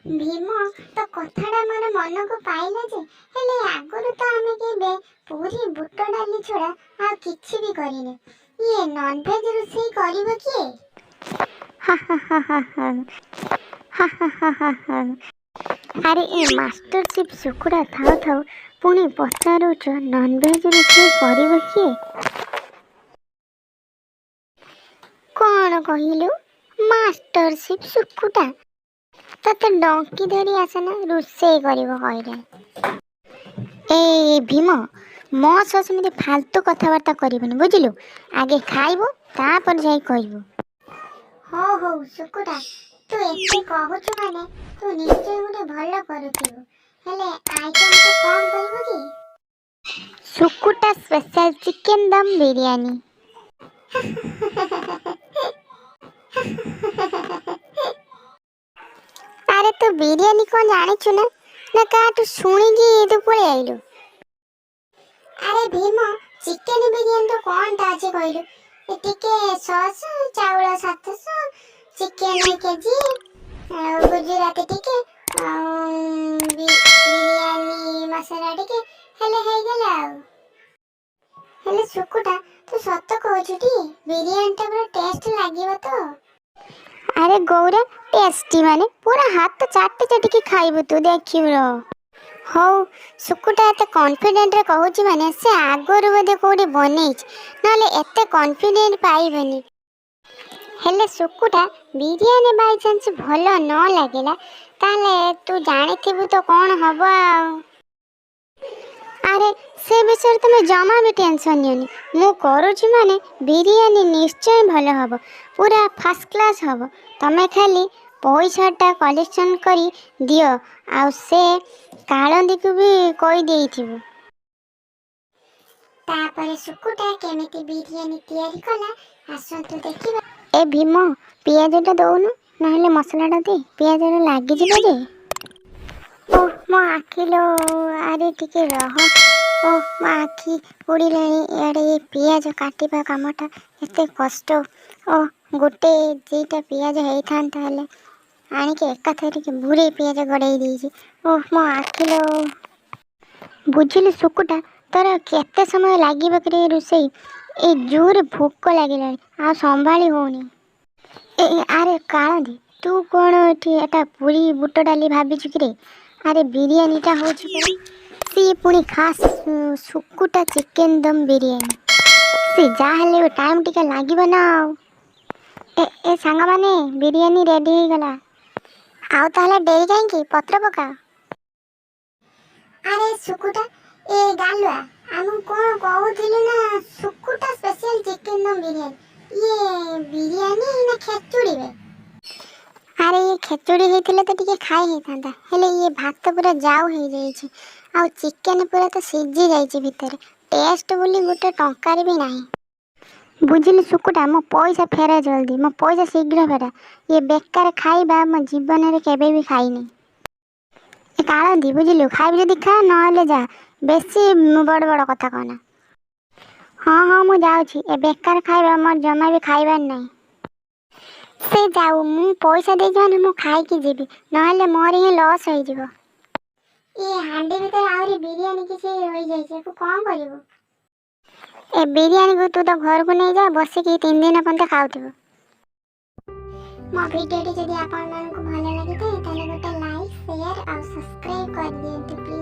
ଭୀମ, ତୋ କଥାଟା ମୋର ମନକୁ ପାଇଲା ଯେ, ହେଲେ ଆଗରୁ ତ ଆମେ କେବେ ପୁରୀ ବୁଟ ଡାଲି ଛଡ଼ା ଆଉ କିଛି ବି କରିନେ। ଇଏ ନନଭେଜ ରୋଷେଇ କରିବ କିଏ? ହା ହା ହା ହା ହା ହା ହା ହା ହା ହା। ଆରେ, ଏ ମାଷ୍ଟର ସେଫ୍ ଶୁକୁଟା ଥାଉ ଥାଉ ପୁଣି ପଚାରୁଛ ନନଭେଜ ରୋଷେଇ କରିବ କିଏ? କ'ଣ କହିଲୁ, ମାଷ୍ଟର ସେଫ୍ ଶୁକୁଟା? ତତେ ଡଙ୍କି ଧରି ଆସେନା, ରୋଷେଇ କରିବ କହିଲେ। ଏ ଭୀମ, ମୋ ସହ ସେମିତି ଫାଲତୁ କଥାବାର୍ତ୍ତା କରିବୁନି, ବୁଝିଲୁ? ଆଗେ ଖାଇବୁ, ତାପରେ ଯାଇ କହିବୁ। ହଉ ହଉ ଶୁକୁଟା, ତୁ ଏତେ କହୁଛୁ ମାନେ ତୁ ନିଶ୍ଚୟ ଗୋଟେ ଭଲ କରୁଥିବୁ। ହେଲେ ଆଇଟମଟା କ'ଣ କରିବୁ କି? ଶୁକୁଟା ସ୍ପେଶାଲ ଚିକେନ ଦମ ବିରିୟାନୀ। ଆରେ, ତୁ ବିରିୟାନୀ କ'ଣ ଜାଣିଛୁ ନା ନା କାହାଠୁ ଶୁଣିକି ତୁ ପଳେଇ ଆଇଲୁ? ଆରେ ଭୀମ, ଚିକେନ ବିରିୟାନୀ ତ କ'ଣଟା ଅଛି କହିଲୁ? ଏ ଟିକେ ସସ୍, ଚାଉଳ 700, ଚିକେନ କେଜି, ଆଉ ଗୁଜୁରାତି ଟିକେ, ଆଉ ବିରିୟାନୀ ମସଲା ଟିକେ ହେଲେ ହେଇଗଲା। ଆଉ ହେଲେ ଶୁକୁଟା, ତୁ ସତ କହୁଛୁ ଟି? ବିରିୟାନୀଟା ପୁରା ଟେଷ୍ଟ ଲାଗିବ ତ? ଆରେ ଗୌରା, ଟେଷ୍ଟି ମାନେ ପୁରା ହାତ ଚାଟି ଚାଟିକି ଖାଇବୁ ତୁ, ଦେଖିବୁ ରହ। ହଉ, ଶୁକୁଟା ଏତେ କନଫିଡେଣ୍ଟରେ କହୁଛି ମାନେ ସେ ଆଗରୁ ବୋଧେ କୋଉଠି ବନେଇଛି, ନହେଲେ ଏତେ କନଫିଡେଣ୍ଟ ପାଇବନି। ହେଲେ ଶୁକୁଟା, ବିରିୟାନୀ ବାଇଚାନ୍ସ ଭଲ ନ ଲାଗିଲା, ତାହେଲେ ତୁ ଜାଣିଥିବୁ ତ କ'ଣ ହବ ଆଉ। ଆରେ, ସେ ବିଷୟରେ ତମେ ଜମା ବି ଟେନସନ୍ ନିଅନି। ମୁଁ କରୁଛି ମାନେ ବିରିୟାନୀ ନିଶ୍ଚୟ ଭଲ ହବ, ପୁରା ଫାର୍ଷ୍ଟ କ୍ଲାସ୍ ହବ। ତମେ ଖାଲି ପଇସାଟା କଲେକ୍ସନ୍ କରି ଦିଅ, ଆଉ ସେ କାଳନ୍ଦୀକୁ ବି କହିଦେଇଥିବୁ। ତାପରେ ଶୁକୁଟା କେମିତି ବିରିୟାନୀ ତିଆରି କଲା, ଆସନ୍ତୁ ଦେଖିବା। ଏ ଭୀମ, ପିଆଜଟା ଦଉନୁ, ନହେଲେ ମସଲାଟା ଦେ, ପିଆଜଟା ଲାଗିଯିବ ଯେ। ଓଃ, ମୋ ଆଖି ଲୋ! ଆରେ ଟିକେ ରହ। ଓଃ, ମୋ ଆଖି ପୋଡ଼ିଲାଣି। ଇଆଡ଼େ ଏ ପିଆଜ କାଟିବା କାମଟା ଏତେ କଷ୍ଟ। ଓଃ, ଗୋଟେ ଦୁଇଟା ପିଆଜ ହେଇଥାନ୍ତା ହେଲେ, ଆଣିକି ଏକାଥରକେ ବୁଢ଼େ ପିଆଜ ଗଡ଼େଇ ଦେଇଛି। ଓଃ, ମୋ ଆଖି ଲୋ! ବୁଝିଲୁ ଶୁକୁଟା, ତୋର କେତେ ସମୟ ଲାଗିବ କିରେ ଏ ରୋଷେଇ? ଏ ଜୋରେ ଭୋକ ଲାଗିଲାଣି, ଆଉ ସମ୍ଭାଳି ହଉନି। ଏ ଆରେ କାଳନ୍ଦୀ, ତୁ କ'ଣ ଏଠି ଏଟା ପୁରୀ ବୁଟ ଡାଲି ଭାବିଛୁ କିରେ? ଆରେ, ବିରିୟାନୀଟା ହେଉଛି ପରା, ସିଏ ପୁଣି ଖାସ୍ ଶୁକୁଟା ଚିକେନ ଦମ ବିରିୟାନୀ। ସେ ଯାହା ହେଲେ ବି ଟାଇମ୍ ଟିକେ ଲାଗିବ ନା ଆଉ। ଏ ଏ ସାଙ୍ଗମାନେ, ବିରିୟାନୀ ରେଡ଼ି ହେଇଗଲା। ଆଉ ତାହେଲେ ଡେରି କାହିଁକି? ପତ୍ର ପକାଅ। ଆରେ ଶୁକୁଟା, ଏ ଗାଲୁଆ, ଆମକୁ କ'ଣ କହୁଥିଲୁ ନା ଶୁକୁଟା ସ୍ପେଶାଲ ଚିକେନ ଦମ ବିରିୟାନୀ, ଇଏ ବିରିୟାନୀ ନା ଖେଚୁଡ଼ି ବେ? ଆରେ, ଇଏ ଖେଚୁଡ଼ି ହେଇଥିଲେ ତ ଟିକେ ଖାଇ ହେଇଥାନ୍ତା, ହେଲେ ଇଏ ଭାତ ପୁରା ଯାଉ ହେଇଯାଇଛି, ଆଉ ଚିକେନ ପୁରା ତ ସିଝି ଯାଇଛି ଭିତରେ। ଟେଷ୍ଟ ବୋଲି ଗୋଟେ ଟଙ୍କାରେ ବି ନାହିଁ। ବୁଝିଲୁ ଶୁକୁଟା, ମୋ ପଇସା ଫେରା ଜଲ୍ଦି, ମୋ ପଇସା ଶୀଘ୍ର ଫେରା। ଇଏ ବେକାର ଖାଇବା ମୋ ଜୀବନରେ କେବେ ବି ଖାଇନି। ଏ କାଳନ୍ଦୀ, ବୁଝିଲୁ, ଖାଇବୁ ଯଦି ଖା, ନହେଲେ ଯା। ବେଶୀ ବଡ଼ ବଡ଼ କଥା କହନା। ହଁ ହଁ, ମୁଁ ଯାଉଛି। ଏ ବେକାର ଖାଇବା ମୋର ଜମା ବି ଖାଇବାର ନାହିଁ। ସେ ଯାଉ, ମୁଁ ପଇସା ଦେଇଛି ମାନେ ମୁଁ ଖାଇକି ଯିବି, ନହେଲେ ମୋର ହିଁ ଲସ୍ ହେଇଯିବ। ଏ ହାଣ୍ଡି ଭିତରେ ଆହୁରି ବିରିୟାନୀ କିଛି ରହିଯାଇଛି, ଏକୁ କ'ଣ କରିବୁ? ଏ ବିରିୟାନୀକୁ ତୁ ତ ଘରକୁ ନେଇଯା, ବସିକି 3 ଦିନ ପର୍ଯ୍ୟନ୍ତ ଖାଉଥିବୁ। ମୋ ଭିଡ଼ିଓଟି ଯଦି ଆପଣମାନଙ୍କୁ ଭଲ ଲାଗିଥାଏ, ତାହେଲେ ଗୋଟେ ଲାଇକ୍, ସେୟାର ଆଉ ସବସ୍କ୍ରାଇବ୍ କରିଦିଅନ୍ତୁ ପ୍ଲିଜ୍।